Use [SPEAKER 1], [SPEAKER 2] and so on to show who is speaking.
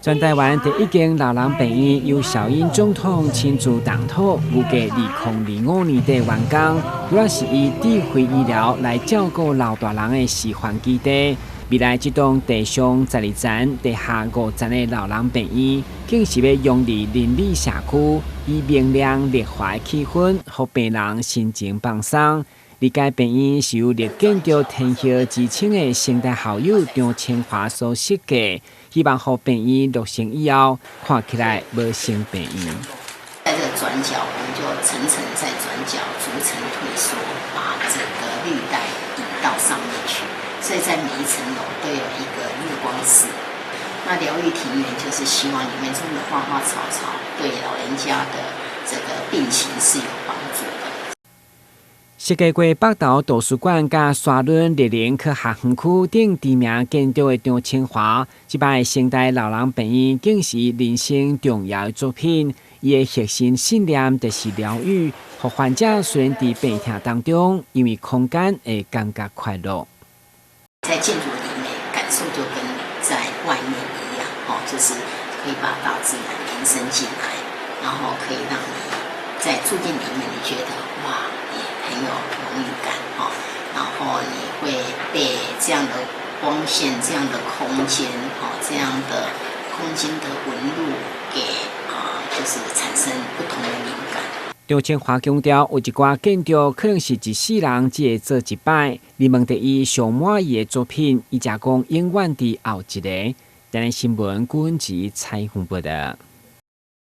[SPEAKER 1] 全台灣第一間老人病院由小英總統親自動土，預計2025年底完工。主要是以智慧醫療來照顧老大人的示範基地。未來這棟地上12層、地下5層的老人病院，更是欲融入鄰里社區，以明亮綠化的氣氛，予病人心情放鬆。這間病院是由立建築天后之稱的成大校友張清華所設計，希望予病院落成以後，看起來無像病院。
[SPEAKER 2] 在這個轉角，我們就層層在轉角，逐層退縮，把這個綠帶引到上面去。所以在每一層樓都有一個日光室。那療癒庭園就是希望裡面種的花花草草，對老人家的這個病情是有幫助的。
[SPEAKER 1] 設計過北投圖書館佮沙崙立林科學園區等知名建築的張清華，這擺成大老人病院更是人生重要的作品。伊的核心信念就是療癒，予患者雖然佇病痛當中，因為空間會感覺快樂。
[SPEAKER 2] 在建築裡面感受就跟在外面一樣，哦，就是可以把大自然延伸進來，然後可以讓你在住進裡面，你覺得哇，你很有榮譽感，哦，然後你會被這樣的光線、這樣的空間、哦，這樣的空間的紋路給啊，就是產生不同的靈感。
[SPEAKER 1] 張清華強調，有一寡建築可能是一世人只會做一擺。你問著伊上滿意的作品，伊才講永遠佇後一个。台灣新聞郭文吉採訪報導。